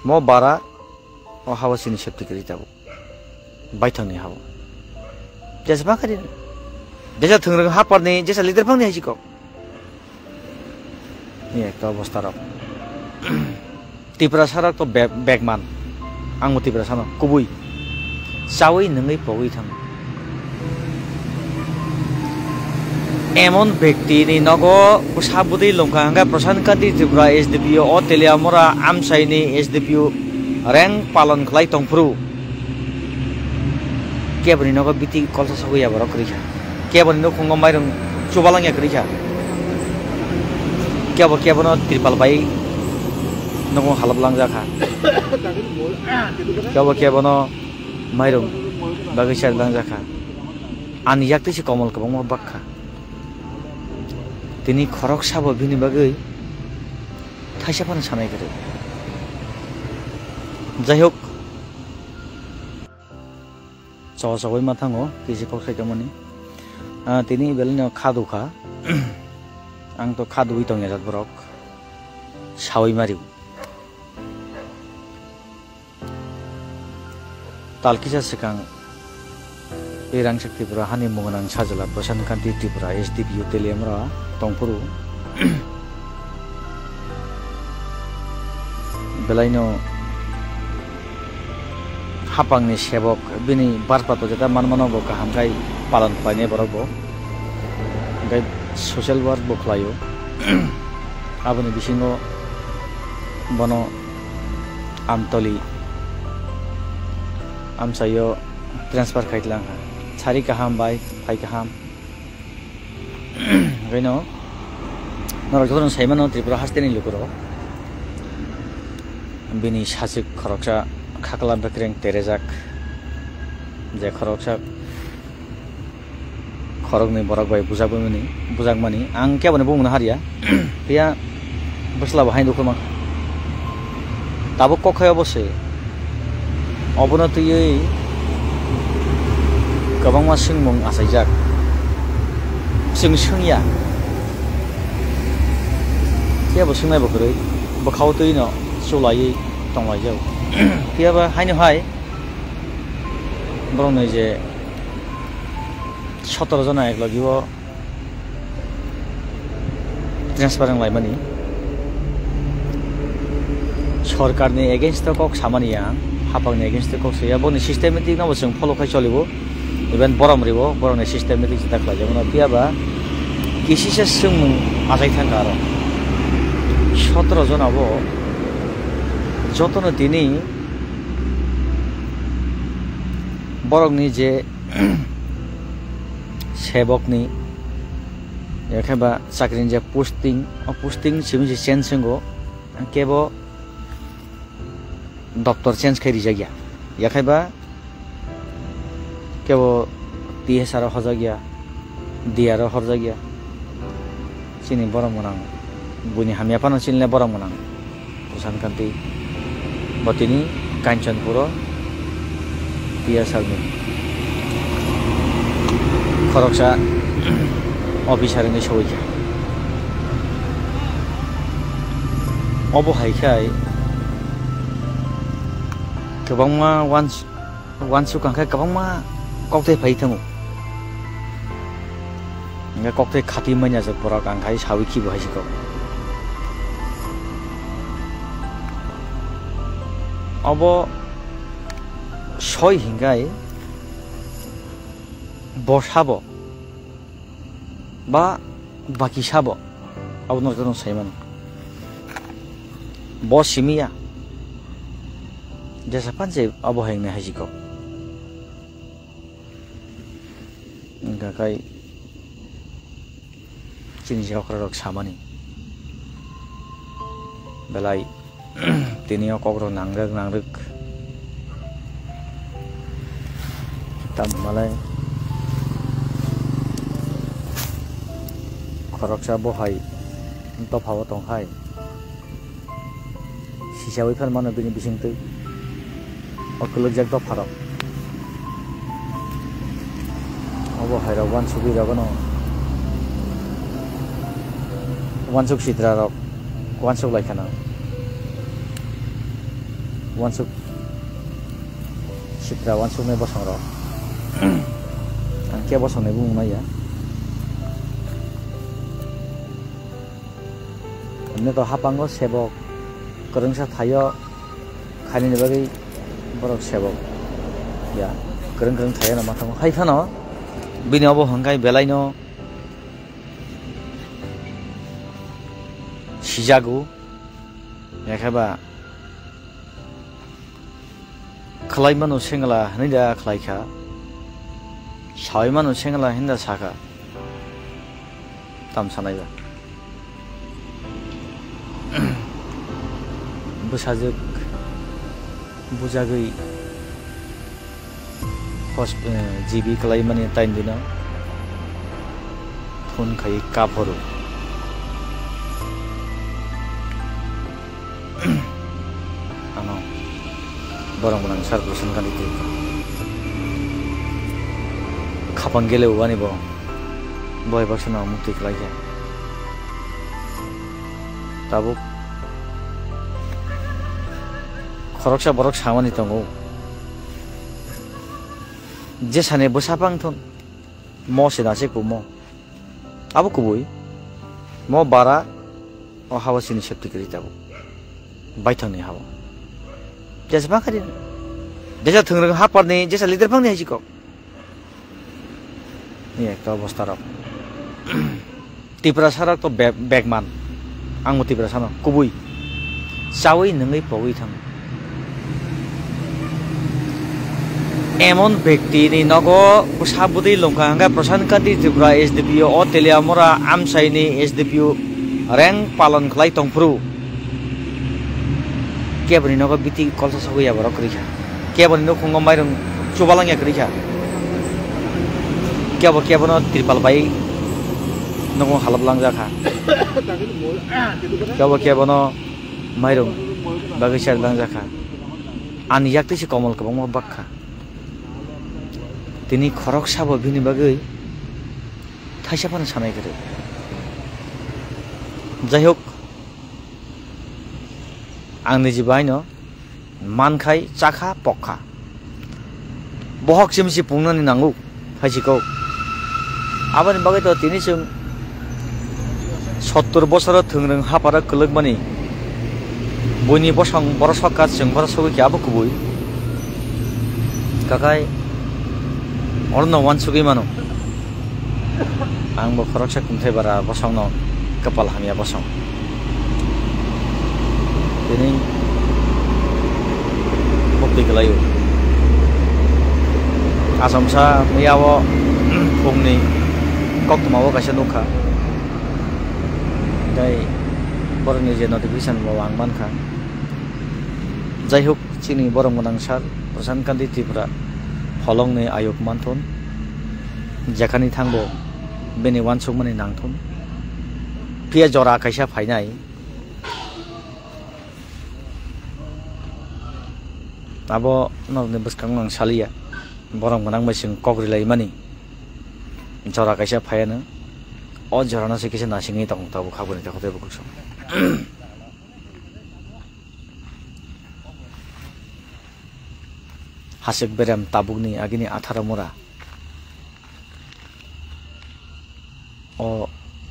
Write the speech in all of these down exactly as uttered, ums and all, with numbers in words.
Mo bara o hao chini safety kwrwi tabuk. Baithangni hao. Jesa bakari. Jesa thwngrwng haparni, jesa leader phangni hai chikok. Ni ekta obostha rok. Tiprasa rok to be-, begman. Ang bo Tiprasa no kubui. Chawi nungwi pogwi thang. Emon bekti ni nogo bwsa bwtwi longkha hwnkhe Prashant Kanti Tripura S D P O, o Teliamura amchaini S D P O reng palon khlai tongphuru. Keboni nogo biti kolsa sogwi ya borok kwrwi kha. Keboni nukhungo mairung chubalang ya kwrwi kha. Kebo kebono tripal bai nukhung halap langjak kha. Kebo kebono mairung bagwi chari langjak kha. Ani yak twi se komol kwbangma bak kha. Tini khorok sabo bini bagwi thaisa phano sanai kwrwi. Jai hok, choba chobwi ma thango, kisi kok sai tongmani. Ah, tini belai no kha do kha. Ang to kha dui tong ya jat borok. Sawi mari. Tal kisa swkang Irangsak Tripura hani mungwnang sajla Prashant Kanti Tripura S D P O Teliamura tongphuru. Belaino hapangni sebok bini barpato jeta manmano bo kaham khai palan khlainai borok bo. Hingkhai social work bo khlaio. Aboni bisingo bono Amtoli amchaio transfer khai tlang kha. Sari kaham bai phai kaham. Hingkhai no norok jotono sai mano Tripura hasteni lukurok. Bini sajwk khoroksa khakla bekreng terejak. Je khoroksa khoroknwi borok bai bujak bai mani, bujak mani. Ang keboni bumungno hariya. Phiya bwsla bo haino khulma. Tabuk kok khai obo se. Obono twiwi kwbangma swngmung achaijak. Chwng swngya. Phiya bo swngnai bo kwrwi. Bwkhao twi no chulaiwi tonglaijak. Phiya ba haino hai borokni je sotoro jona eklogi o transfer wng laimani. Sorkarni against o kok samani ya, hapangni against o kok saya, boni systematic no bo chwng follow khai cholibo, even borom ribo, borokni systematic jeta khlai jabo no, phiya ba kisisa swngmung achai thangkha aro. Sotoro jona bo jotono tini borokni je sebokni, yakhe ba chakrini je posting, o posting simi se change wngkha, kebo doptor change khai rijak ya, yakhe ba kebo T S R o hojak ya, D R o horjak ya. Chini borok mwnang, buini hamya phano chini le borok mwnang. Prashant Kanti bo tini Kanchanpuro T S R ni khoroksa officer wngwi sogwi kha. Obo hai khai kwbangma wans-, wansuk ang khe kwbangma koktwi phai thango. Hingke koktwi khati manya jok borok ang khai sawi khibo hai se kok. Obo soi hingai bo sabo ba baki sabo abo no joto sai mano. Bo simi ya jesa pan se obo hai hingnai hai se kok. Hingka khai chini je okra rok samani belai tini o kok rok nangrwk nangrwk tamo malai khoroksa bo hai dopha o tong hai. Sisawi phan mano bini bisingtwi o kwlwkjak dopharok. Obo hairok uansugwi rogno uansuk sitrarok uansuk lai kheno. Wansuk, sitra wansuknai bosongrok. Ang khe bosongnai bumung naiya. Hwnwi to hapango sebok kwrwngsa thaio, khainani bagwi borok sebok ya kwrwng kwrwng thaio no ma thango. Hai phano bini obo hwnkhai belaino sijago, yakhe ba khwlai mano sengla hwnwi da khwlai kha, saui mano sengla hwnwi da sa kha. Tam sanai ba. Bwsajwk bujagwi hosp-, eh, G B khlai mani time dino phone khai kaphoro. Ano borok gwnang sar Prasan Kandi Tripura. Khapang gele wani bo. Bo bai baksa no mukti khlai kha. Tabuk khoroksa borok samani tongo. Jesani bwsa pang thun. Mo se nase kumo. Abo kubui. Mo bara o hawa sini septi kri tabuk. Baithang ni hawa. Jesa bang khadi. Jesa thwngrwng hapar ni, jesa leader phang ni hai si kok. Ni ekta obostha rok. Tiprasa rok to be-, begman. Ang bo Tiprasa no kubui. Chaui nungui pogui thang. Emon bekti ni nogo bwsa bwtwi lungkha hwnkhe Prasant Kanti Tripura S D P O o Teliamura amchai ni S D P O reng palon khlai tongphuru. Keboni nogo biti kolsa sogwi ya borok kwrwi kha. Keboni nukhungo mairung chubalang ya kwrwi kha. Kebo kebono tripal bai nukhung halap langjak kha. Kebo kebono mairung bagwi chari langjak kha. Ani yak twi se komol kwbangma bak kha. Tini khorok sabo bini bagwi thaisa phano sanai kwrwi. Jai hok, ang niji bai no mankhai, chakha, pokha. Bohok chimsi pungnani nango, hai si kok. Aboni bagwi to tini chwng sottor bosoro thwngrwng haparo kwlwkmani. Buini bosong borok sokha, chwng borok sogwi khe abo kubui. Kakai orono uansugwi mano. Ang bo khoroksa kungthai bara bosongno kwpal hamya bosong. Tini mukti kwlaio. Achomsa miyao phungni koktwmao kaisa nukha. Tei borokni je notification bo ang mankha. Jai hok, chini borok gwnang sar Prasant Kanti Tripura pholongni ayuk manthun, jekhani thangbo bini uansukmani nangthun. Phiya jora kaisa phainai. Abo norokni bwskango ang saliya. Borok gwnang bai chwng kok rilaimani. Jora kaisa phaiano. O jorano se kisa nasingwi tong tabuk haboni takhuk tei bukhuk song. Hasik berem tabukni agini atharo mura. O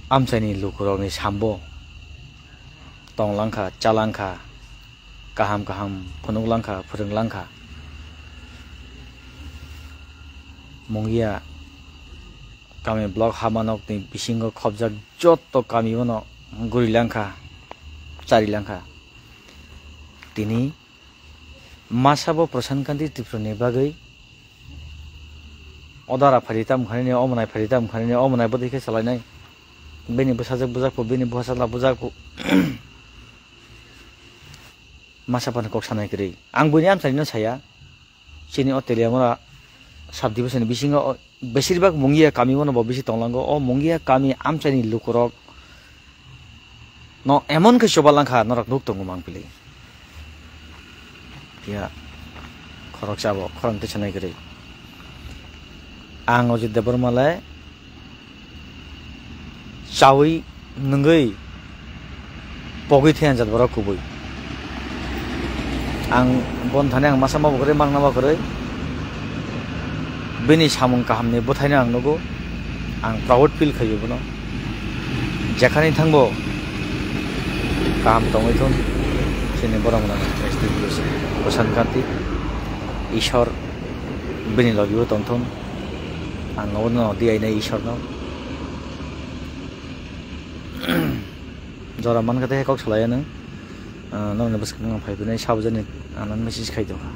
amchaini lukurokni sambo tong langkha, cha langkha, kaham kaham phunuk langkha, phwrwng langkha. Mungia kami block hamanokni bisingo khobjak jotto kami bono guri langkha, chari langkha. Tini masa bo Prasant Kanti Tripurani bagwi odara phari tam khanini, omonai phari tam khanini, omonai bodei khe salainai. Bini bwsajwk bujak phu, bini bwsajla bujak phu. Masa phano kok sanai kwrwi. Ang buini amchaini no saya. Chini o Teliamura sub division ni bisingo o, besir bak Mungia kami bono bo bisi tonglango. O Mungia kami amchaini lukurok no emon khe chuba langkha, norok nuk tongo mang pili. Phiya khoroksa bo khorang twi sanai kwrwi. Ang Ajit Debbarma le chaui nungwi pogwi thaiya jat borok kubui. Ang bon thani ang masa ma bo kwrwi, mang na ma kwrwi. Bini samung kaham ni bwthai no ang nugo. Ang proud feel khaio bono. Jekhani thangbo kaham tongwi thun. Chini borok rang S D P S Bwsang Kanti. Ishwar bini logi o tong thun. Ang nugo no di ai nai Ishwar no. Jora man kha tei kok salai anw. Ah, nokni bwskango phai phai nai sabo jani ang nang message khai tongkha.